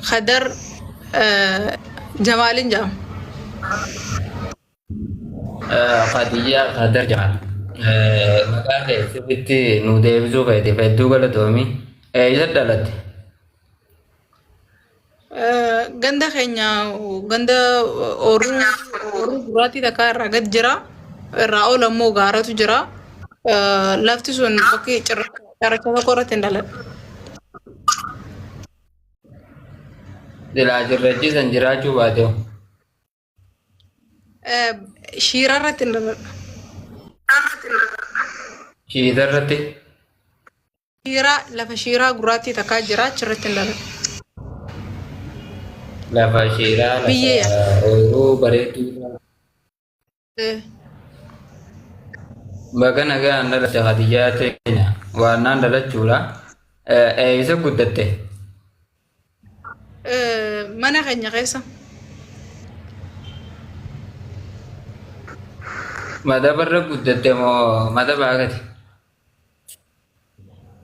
Khadar Jamaalin jedhama. Khadijaa Khadar Jamaal. Maqaa kee sirriitti nu deebisuu keetiif hedduu galatoomi. Eessa dhalatte? Ganda keenya ganda oorruu oorruu gurraattii takka irraa gad jira. Irraa ol ammoo gaaratu jira. Lafti sun bakki cirracha tokko irratti hin dhaladhe. Silaa cirrachi san jiraachuu baate hoo? Shiira irratti hin dhaladha. Shiita irratti? Shiiraa lafa shiiraa gurraattii takkaa jira achirratti hin dhaladha. Lafa shiiraa lafa Biyyee yaa. ooyiruu bareedduu irra. Baga nagaan dhalatte Khadijaa teenya. Waannaan dhalachuudha. Eessa guddatte? Mana keenya keessa. Madabarra guddatte moo madabaa gati?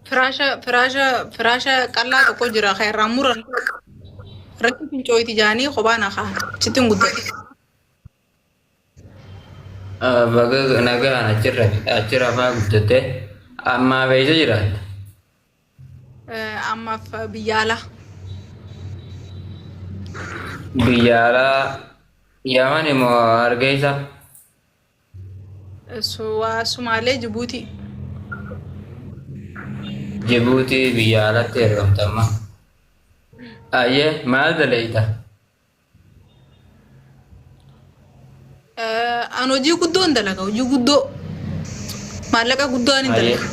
Firaasha firaasha firaasha qal'aa tokko jira kan irraa muran irratti fincooyti jaanii kophaa na kaa'an achitti hin guddate. Baga nagaan achirra achi rafaa guddatte. Ammaa eessa jiraatta? Ammaaf biyya alaa. Biyya alaa Yaman moo Hargeysa? Sumaalee Jibuutii. Jibuutii biyya alatti argamta amma. Ayyee maal daleyta? An hojii guddoon dalaga hojii guddoo maallaqa guddaan hin Ayyee. dalaga.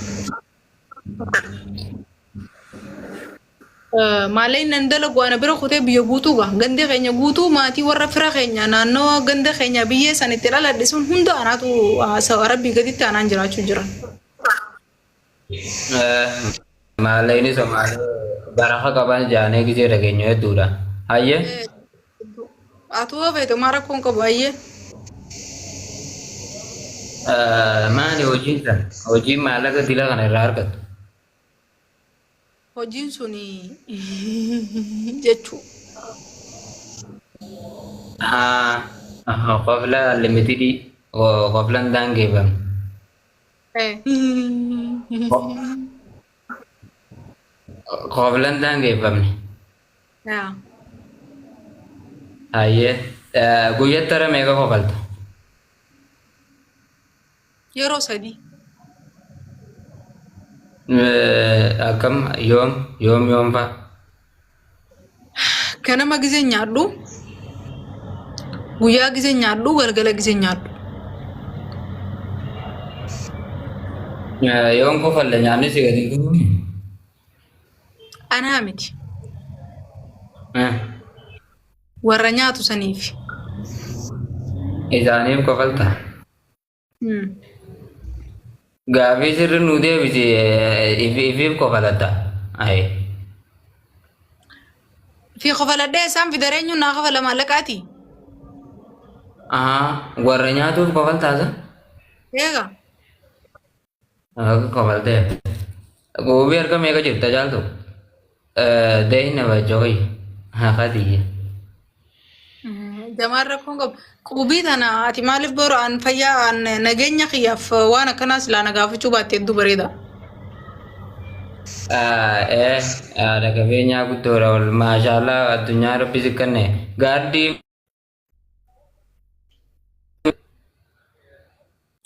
Maallaqa nan dalagu ana bira kutee biyya guutuu gaa gandi keenya guutuu maatii warra fira keenya naannawa ganda keenya biyyee san itti dhaladhe sun hunda anaatu rabbii gaditti anaan jiraachuu jira. Maallaqni Somaalee barafa qaban jaanee gisee dhageenyu hedduudha. Hayyee. Atu hoo feete maa rakkoon qabu hayyee. Maali hojiin san? Hojiin maallaqa dila kana irraa argattu? Hojiin suni jechuu. Haa qofla limitidii qoflan daangeeffamne. Qoflan daangeeffamne. Yaa. Hayyee guyyatti hara meeqa kofalta? Yeroo sadii. Akkam yoom yoom yoom fa'a? Ganama gizee nyaadhu. Guyyaa gizee nyaadhu galgala gizee nyaadhu. Yoon kofalle nyaanni si gadi hin kufuuni? Anaa miti. Warra nyaatu saniif. Isaaniif kofalta? Gaafii sirri nuu deebisi ifiif kofalatta. Ayi. Fi kofaladhee isaan fidare eenyuun naa kafala maallaqaati. Ahaa warra nyaatuuf kofaltaasa? Eega. Akka kofaltee. Goobii harka meeqa jirta caaltu? Deeyna bajjooyi. Haqatiyya. Jamaan rakkoon qabu. Qubii tana ati maaliif boru an fayyaa an nageenya kiyyaaf waan akkanaa silaa na gaafachuu baatte hedduu bareeda. Ee haadha qabeenyaa guddoodha wal maashaallah addunyaa rabbi si kenne gaardii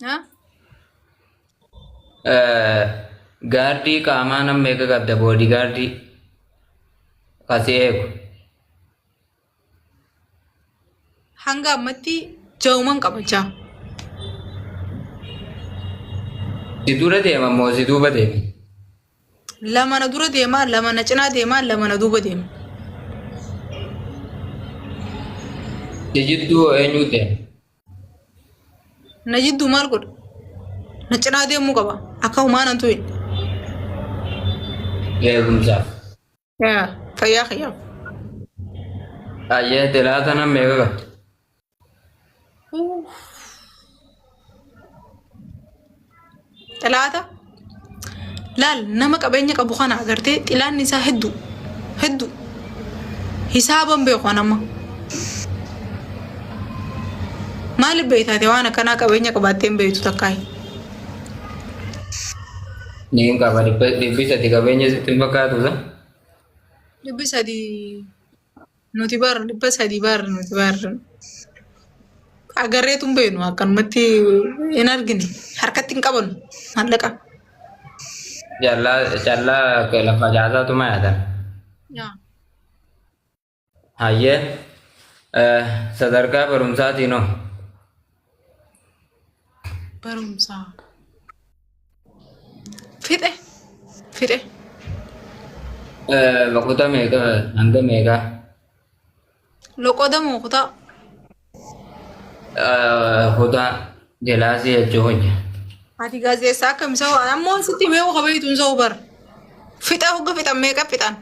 Ha? Gaardii qaamaa nam meeqa qabda boodii gaardii kasi eegu. Hanga ammatti ja'uman qaba ja'a. Si dura deema moo si duuba deema? Lama na dura deema, lama na cinaa deema, lama na duuba deema. Si jidduu eenyu deema? Na jidduu maal godha? Na cinaa deemuu qaba. Akka humaa nan tu'in. Eegumsaaf. Yaa, Fayyaa kiyyaaf. Ayyee xilaata nam meeqa qabda? Xilaata. Laal nama qabeenya qabu kana agartee xilaanni isaa hedduu. Hedduu. Hisaaban beeku an amma. Maaliif beektaate waan akkanaa qabeenya qabaattee hin beektu takkaayi. Niin qaba 300 qabeenya sitti hin fakkaatu sa? 300 nuti bar 300 bar nuti bar agarreetu hin beeknu akkanumatti hin argine harkatti hin qabannu maallaqa. Callaa callaa lafa caasaatu mayaatan. Yaa. Hayyee sadarkaa barumsaatiin hoo? Barumsaa. Fixe. Fixe. Kutaa meeqa hanga meeqaa? Loqoda moo kutaa? Kutaa kilaasii jechuu hojja. Ati gaazexeessaa akkam isa hoo ammoo sitti himee hoo kabeeytu hin sa'u bar. Fixa hogga fixan meeqa fixan?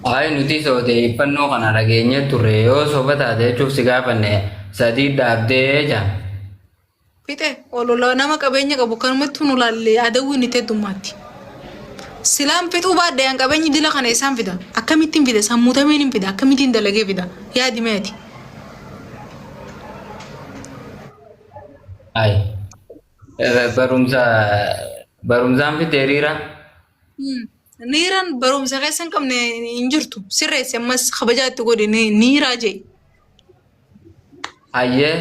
Ayi nuti odeeffannoo kana dhageenyee turre yoo soba taate jechuuf si gaafanne sadii dhaabdee jaan. Fixe olola nama qabeenya qabu kanumatti nu laalle adawwiin itti heddummaatti. Silaan fixuu baadhe an qabeenyi dila kana isaan fida akkamittiin fida sammuu tamiin hin fida akkamittiin dalagee fida yaadi mee ati. Ayi barumsa barumsaan fixee hiriira. Niiraan barumsa keessa hin qabne hin jirtu sirreessi ammas kabajaa itti godhi niiraa jee. Hayyee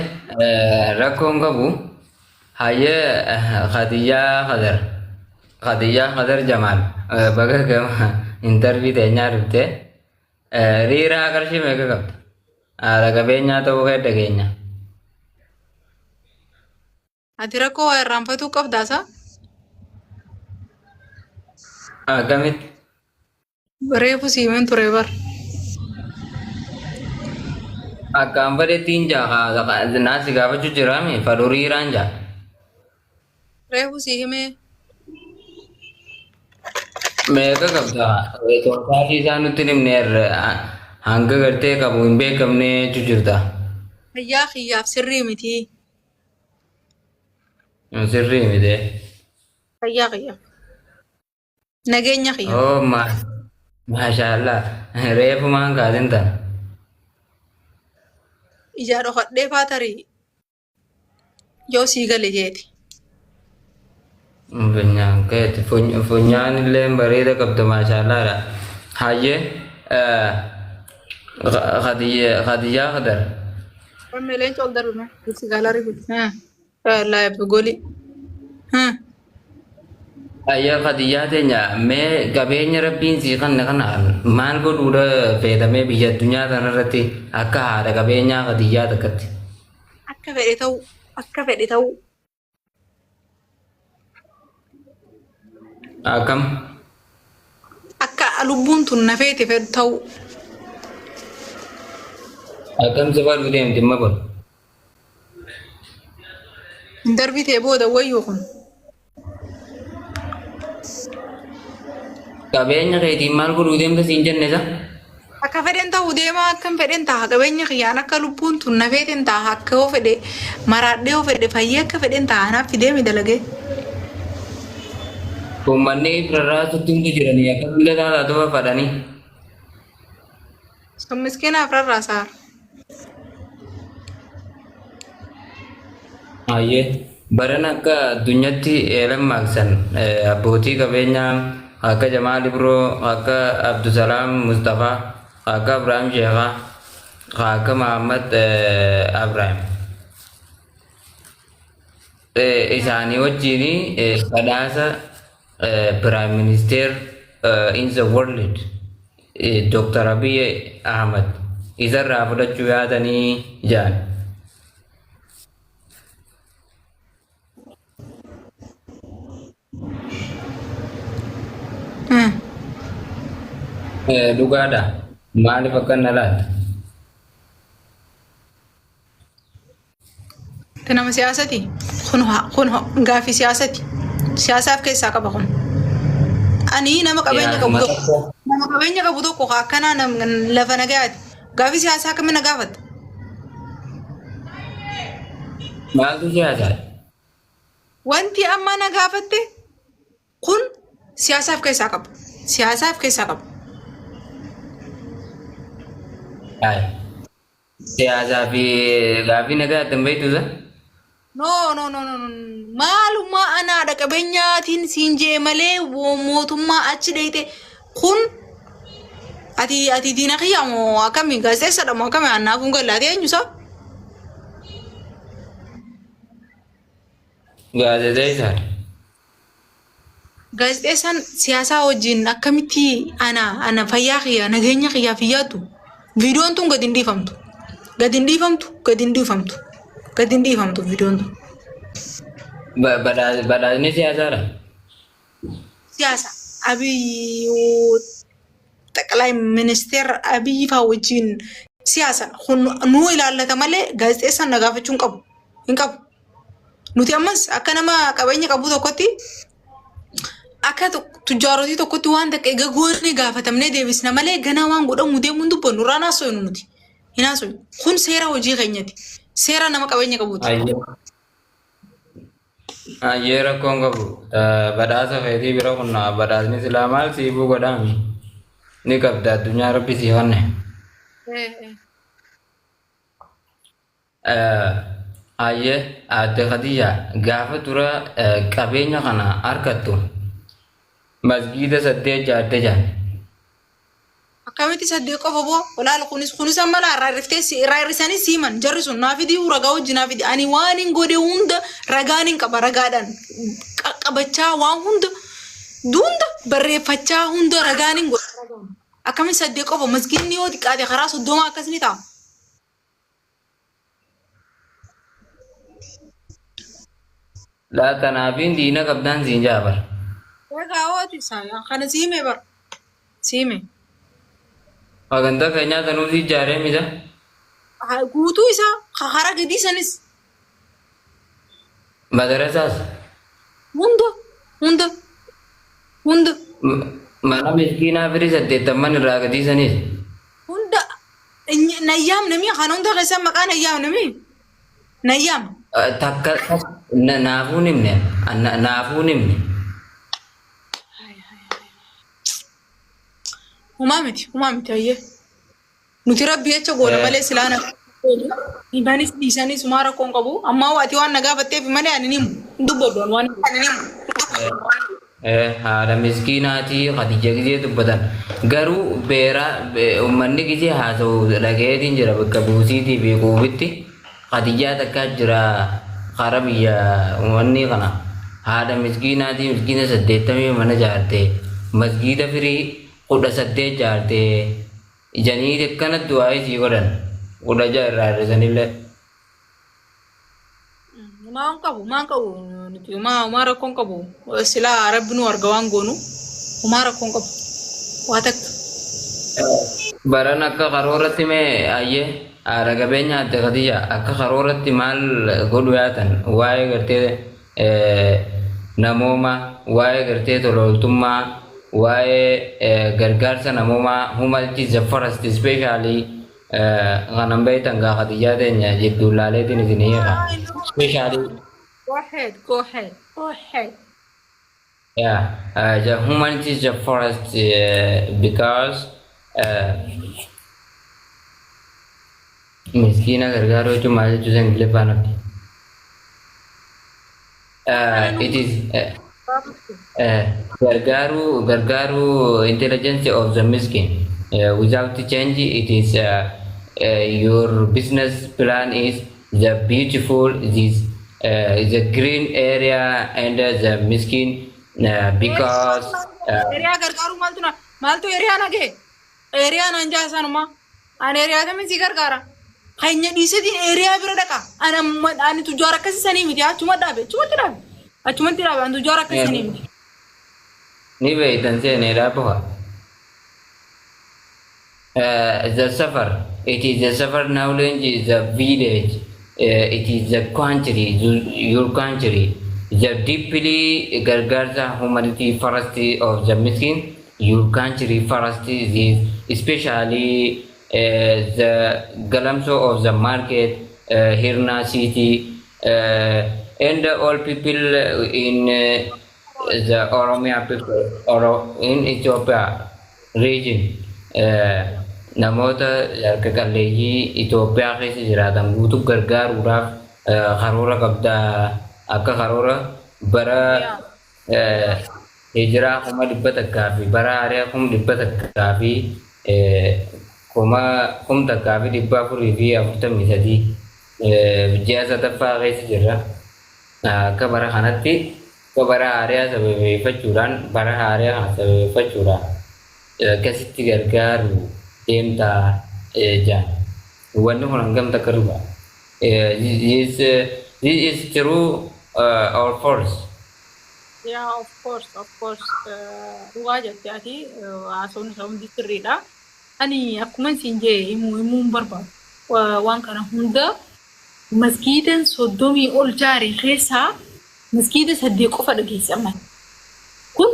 rakkoon qabu hayyee Khadijaa Khadar Khadijaa Khadar Jamaal baga gama intarvii teenyaa dhufte riiraa qarshii meeqa qabda? Haadha qabeenyaa ta'uu kee dhageenya. Ati rakkoo waa irraanfatuu qabdaa saa? Akkamitti? Reefu si himeen ture bar. Akkaan fedhetti hin jaa naa si gaafachuu jiraami fadhu riiraan jaa. Reefu si himee. Meeqa qabda? Tooftaafii isaa nutti hin himne hanga gartee qabu hin beekamne jechuu jirta. Fayyaa kiyyaaf sirrii miti. Sirrii miti. Fayyaa kiyyaaf. Nageenya kiyyaaf. Oh ma maashaallah reefu maan kaasin tana. Ijaa dhokadhee faa tarii yoo sii gale jeeti. Funyaan keeti funyaan illee bareeda qabda maashaallaadha. Hayyee Khadijaa Khadar. Rammee leenca ol darbe mee. Si gaalaarii godhi. Laayif goli. Hayyee Khadijaa teenya mee qabeenya rabbiin sii kanne kana maal godhuudha feetamee biyya addunyaa tanarratti akka haadha qabeenyaa Khadijaa takkatti. Akka fedhe ta'u. Akka fedhe ta'u. Akkam? Akka lubbuun tun na feete fedhu ta'u. Akkam si fadhu deemti amma kun? Hin darbitee booda wayyoo kun. Qabeenya keetiin maal godhuu deemta siin jenne isa? Akka fedhen ta'u deemaa akkan fedhen ta'a qabeenya kiyyaan akka lubbuun tun na feeten ta'a akka yoo fedhe maraadhee yoo fedhe fayyee akka fedhen ta'a anaaf fidee mi dalagee. Uummanni rarraasutti hundi jiranii akkasillee taataa tufa fadhanii. Sun miskiinaaf rarraasaara. Hayyee baran akka addunyaatti eelan maaqsan abbootii qabeenyaa akka Jamaal Ibroo, akka Abdusalaam Mustafaa, akka Abrahaam Sheekhaa, akka Mahammad Abrahaam. Isaanii wajjin badhaasa Prime Minister in the world Dr. Abiy Ahmad isarraa fudhachuu yaadanii jedhan. Dhugaadha. Maaliif akkana laata? Ati nama siyaasati? Kun kun gaaffii siyaasati. Siyaasaaf keessaa qaba kun. Ani nama qabeenya qabu tokko nama qabeenya qabu tokko ka akkanaa lafa nagayaati. Gaaffii siyaasaa akkamiin na gaafatta? Maaltu siyaasaa? Wanti amma na gaafatte kun siyaasaaf keessaa qaba. Siyaasaa of keessaa qaba. Ay. Siyaasaa fi gaaffii nagaa adda hin beektu isa? No, no, no, no, no. Maalummaa anaadha qabeenyaatiin siin jee malee mootummaa achi dheeyte kun ati diina kiyyaa moo akkami, gaazexeessadha moo akkami? Annaaf hun gallaatee eenyu isaa? Gaazexeessaadha. Gaazexeessaan siyaasaa wajjin akkamitti ana fayyaa kiyya, nageenya kiyyaaf hin yaaddu? Viidiyoon tun gadi hin dhiifamtu. Gadi hin dhiifamtu, gadi hin dhiifamtu. Gadi hin dhiifamtu viidiyoon tun. Badhaasni siyaasaadha. Siyaasa Abiy, ጠቅላይ ሚኒስቴር Abiy faa wajjin siyaasa kun nuu ilaallata malee gaazexeessaan na gaafachuu hin qabu. Hin qabu. Nuti ammas akka nama qabeenya qabu tokkotti, akka tujjaarotii tokkotti waan takka egaa goone gaafatamnee deebisna malee ganaa waan godhamu deemuun dubbannu irraa haasofnu nuti. Hin haasofnu. Kun seera hojii keenyati. Seera nama qabeenya qabuuti. Ayyee. Ayyee, rakkoon qabu. Badhaasa feetii bira kunna badhaasni silaa maal siifuu godhaami? Ni qabda, addunyaa rabbi sii honne. Ayyee, aadde Khadija, gaafa dura qabeenya kana harkattu masgiida saddeet jaarte jaan. Akkamitti saddeet qofa boo? Olaal kunis amma laa irraa hir'iftee irraa hir'isanii siiman jarri sun naa fidii, ragaa wajji naa fidi. Ani waan hin godhe hunda ragaan hin qaba, ragaadhaan qaqqabachaa, waan hunda hunda barreeffachaa, hunda ragaan hin godhe. Akkamitti saddeet qofa? Masgiidni yoo xiqqaate karaa 30 akkas ni ta'a. Laa, tanaafiin diina qabdaan siin jaabar. Egaa hooti isaa kana siime bar siime. Sagantaa keenyaa sanuu si ijaaree misa. Guutuu isaa karaa gadii sanis. Madarasaas. Hunda, hunda, hunda. Mana miskiinaa firii 80 irraa gadii sanis. Hunda nayyaamnami, kana hunda keessa maqaa nayyaamnami nayyaam. Takka naafuu himne, naafuu himne. Humaa miti, humaa miti. Ayyee, nuti rabbi jecha goona malee silaana himanis dhiisanis humaa rakkoon qabu. Ammaa ati waan na gaafatteef malee ani ni himu, hin dubbadhu ani waan himu. Haadha miskiinaatii Khadija gisee dubbatan garuu beeraa uummanni gisee haasa'u dhagayeetiin jira. Bakka buusiitii fi quubitti Khadijaa takkaa jira kara biyya uummanni kana haadha miskiinaatii miskiina 80 mana jaarte, masgiida firii 18 jaarte ijanii akkana du'aa isii godhan, 16 irraa hir'isanillee. Maan qabu, maan qabu, nuti humaa rakkoon qabu. Silaa rabbi nu arga, waan goonu humaa rakkoon qabu. Waa takka. Baran akka karooratti mee, ayyee, haadha qabeenya adda Khadija, akka karooratti maal godhu yaatan waa'ee gartee namooma, waa'ee gartee tolooltummaa, waa'ee gargaarsa namoomaa, humanity the first, especially kanan beektan gaa Khadijaa teenya jidduu laaleetiin isin hiika especially. Go ahead, go ahead, go ahead. Yeah, the humanity is the first because miskiina gargaaruu jechuun maal jechuun Ingiliffaan hafte. It is gargaaruu intelligence of the miskin. Without change, it is your business plan is the beautiful this the green area and the miskin because Area gargaaruu maaltu na maaltu area nagee? Area naan jaasanuma. Ani area kamiin si gargaara? Keenya dhiisetiin area bira dhaqa. Ani amma ani tujaara akkasii sanii miti. Achuma dhaabe, achumatti dhaabe. Achumatti dhaabe, ani tujaara akkasii sanii miti. Ni beektan seeneedhaa boha. The safar, it is the safar knowledge is the village, it is the country, your country, the deeply gargaarsa humanity first of the miskin, your country first is especially the galamso of the market, Hirna city, and all people in the Oromia people Oro in Ethiopia region namoota harka qalleeyyii Itoophiyaa keessa jiraatan guutuu gargaaruudhaaf karoora qabdaa akka karoora bara hijiraa 100,000 fi bara haaraa 100,000 fi 1443 ji'a sadaffaa keessa jirra. Akka bara kanatti akka bara haaraa sababeeffachuudhaan bara haaraa kana sababeeffachuudhaan akkasitti gargaaru deemtaa jaan. Wanni kun hangam takka dhugaa? This is true or false? Yeah, of course, of course. Dhugaa jette ati, haasawni isaa hundi sirriidha. Ani akkuma isin jee himuu himuun barbaadu. Waan kana hunda maskiidan 30 ol jaare keessaa maskiida 8 qofa dhageesse amma. Kun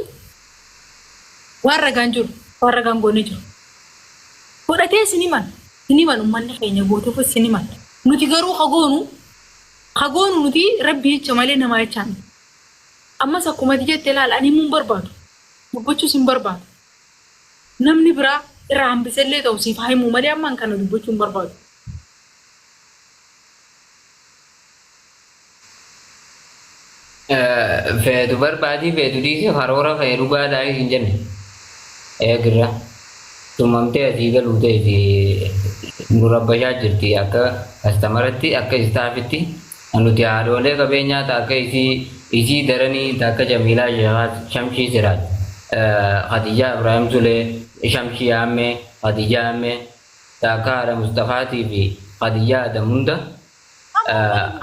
waan ragaan jiru, waan ragaan goonee jiru. Godhatee isin himan, isin himan uummanni keenya gooteef isin himan. Nuti garuu ka goonu nuti rabbi jecha malee namaa jechaan. Ammas akkuma ati jette ilaal, ani himuun barbaadu. Dubbachuus hin barbaadu. Namni biraa irraa hambisellee ta'u siif haa himu malee ammaan kana dubbachuu hin barbaadu. Feetu barbaadii feetu dhiisii karoora kee dhugaadhaa hin jenne. Eegirra. Tumamtee asii galuu ta'e nu rabbashaa jirti akka customeratti, akka staffitti. Nuti haadholee qabeenyaa ta akka isii daranii, ta akka Jamiilaa Sheekaa, Shamshii Siraaj, Khadijaa Ibrahim Sulee, Shamshii Ammee, Khadijaa Ammee, ta akka haadha Mustafaatii fi Khadijaa Adam hunda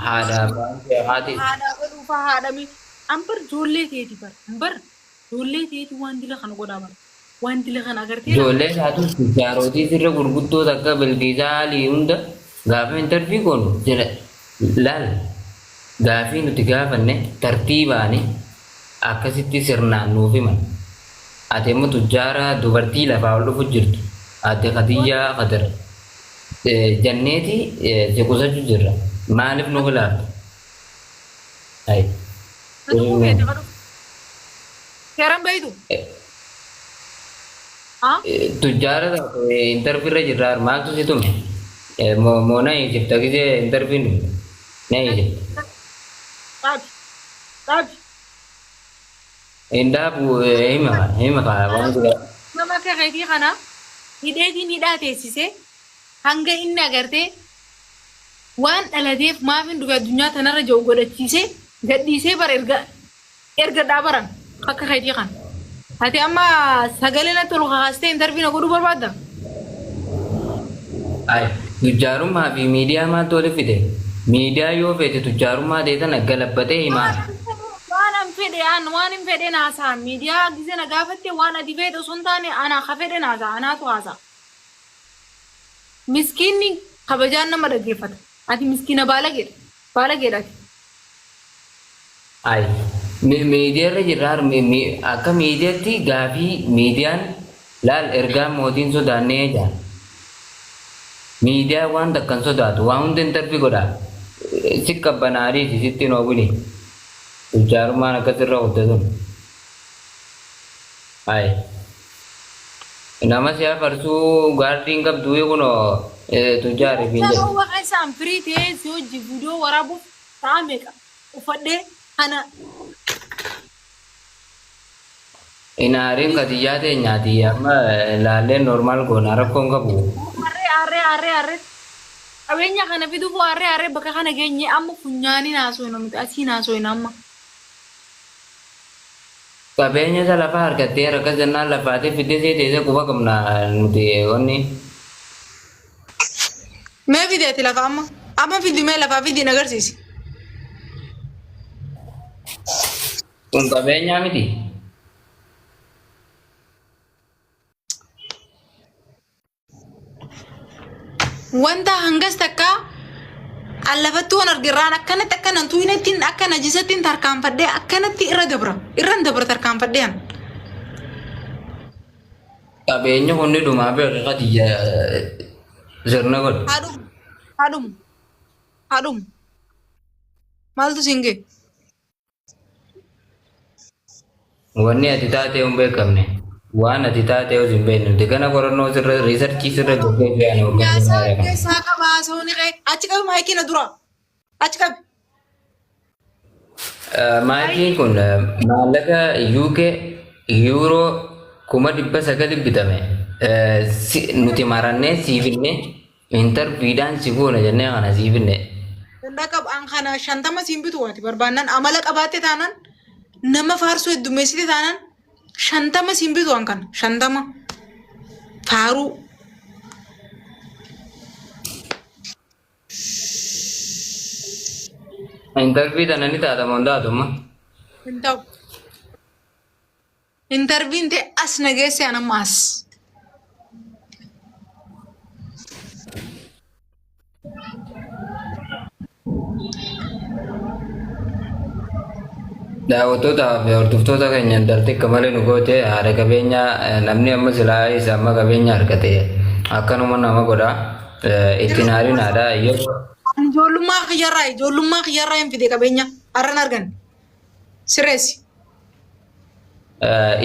haadha Ibrahim Sheekaatis. Haadha godhuufaa haadha mi an bar ijoollee teeti bar bar ijoollee teeti waan dila kana godhaa bar waan dila kana agartee. Ijoollee taatus jaarotii sirra gurguddoo takka Bilqiisaa Alii hunda gaafa interview goonu jira laal, gaafii nuti gaafanne tartiibaani akkasitti sirnaan nuuf himan. Ati immoo tujjaara dubartii lafaa ol dhufu jirtu Aadde Khadijaa Khadar janneeti si qusachuu jirra. Maaliif nu khilaafte? Hai. Na tuquu feete kadhu. Seeran beeytu. Haa? Tujjaara taate interview irra jirra, maaltu si tume? Moo na hiisifta gisee interview dhufte? Na hiisifta. Dhaabi. Dhaabi. Hin dhaabu, hima hima waan jira. Nama akka keetii kana hidheetiin hidhaa teessisee hanga inni agartee waan dhalateef maaf hin dhufe addunyaa tanarra jiru godhachiisee gadhiisee bara erga dhaabaran akka keetii kana. Ati amma sagalee natti ol kakaastee interview na godhuu barbaadda? Ay, tujjaarummaa fi miidiyaa maaltu walitti fide? Miidiyaa yoo feete tujjaarummaa ta'e tana galabbatee himaa. Waan an fedhe an waan hin fedhe naasaa miidiyaa gisee na gaafatte waan ati feete osoo hin taane ana ka fedhe naasaa anaatu haasaa. Miskiinni kabajaan nama dhaggeeffata. Ati miskiina baalageedha. Baalageedha ati. Ay, miidiyaa irra jirra, akka miidiyaatti gaafii miidiyaan laal ergaa mootiin sodaannee jaa. Miidiyaa waan takka hin sodaatu, waan hunda interview godha. Si qabbanaadhiisi sitti hin oogini. Tujjaarummaan akkasirra hojjetun. Ay. Nama si'a farsuu gaardiin qabdu kunoo tujjaari fi Gochaa jedhu. dhoowwa keessaan firii ta'ee si hojii viidiyoo waraabuuf sa'a meeqa uffadhee kana. Inaariin Khadijaa teenyaati amma laalleen normal goona, rakkoon qabu. Harree harree harree harree qabeenya kana fiduuf harree harree bakka kana geenye amma funyaaniin haasofna, nuti asiin haasofna amma. Qabeenya isa lafa harkattee akkas jennaan lafaatee fiddee see teessee quba qabna nuti wanni. Mee fidi ati lafa amma amma fidi, mee lafaa fidi na agarsiisi. Kun qabeenyaa miti. Wanta hangas takka an lafatti waan argirraan akkanatti akka nan tuunettiin akka najisattiin tarkaanfadhee akkanatti irra dabra irran dabra tarkaanfadhee an. Qabeenya kun ni dhumaa beeki Khadija, sirna godhu. Haadhumu haadhumu haadhumu maaltu siin ga'e? Wanni ati taatee hin beekamne. Waan ati taatee hin beekne. Nuti gana qorannoo sirra research sirra gaggeessu yaane waggaa Siyaasaa kana. keessaa qaba haasa'uun qee achi qabi maayikii na dura achi qabi. Maayikiin kun maallaqa UK yuuroo 900,000 bitame. Nuti marannee siifinne intarviidhaan si goona jennee kana siifinne. Dandaa qaba an kana 50 siin bitu waati barbaannan amala qabaatte taanaan nama faarsuu heddummeessite taanaan 50 siin bitu an kana 50 faaruu. Intarvii tana ni taata moo hin taatu amma? Hin ta'u. Intarviin ta'e as na geesse an amma as. Daawwattootaa fi hordoftoota keenya intalti akka malee nu goote haadha qabeenyaa namni amma silaa isa amma qabeenya argate akkanuma nama godha ittiin haarinaadha yeroo Ani ijoollummaa kiyyarraa hin fide qabeenya har'an argan. Sirreessi.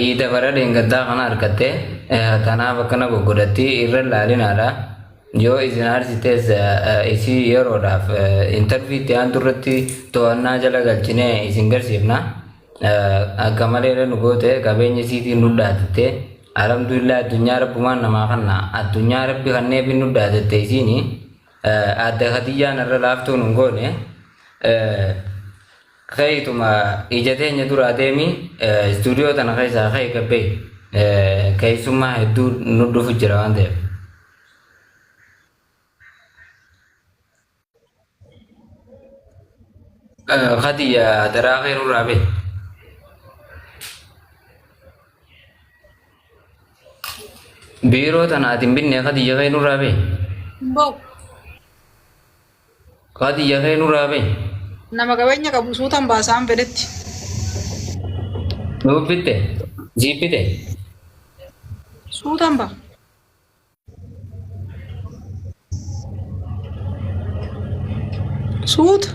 Iida bara dheengaddaa kana argatte tanaaf akkana goggodhatti irra laalinaadha. Yoo isin aarsitees isii yeroodhaaf intarvii itti aantu irratti to'annaa jala galchinee isin garsiifna. Akka malee nu goote qabeenya isiitiin nu dhaatitte. Alhamdulillah, addunyaa rabbumaan namaa kanna, addunyaa rabbi kanneefin nu dhaatitte. Isiini adda Khadiyyaan irra laaftuu nun goone. Keeytuma ija teenya duraa deemi, istuudiyoo tana keessaa ka'e gabbee, keessummaa hedduu nu dhufu jira waan ta'eef. Khadiyya, daraa kee nurraa bahi. Biiroo tana ati hin binne, Khadiyya, kee nurraa bahi. Hin ba'u. Khadiyya, kee nurraa bahi. Nama qabeenya qabu suutan baasaan fedhetti. Nuuf bitte? Siif bite? Suutan ba'a. Suuta.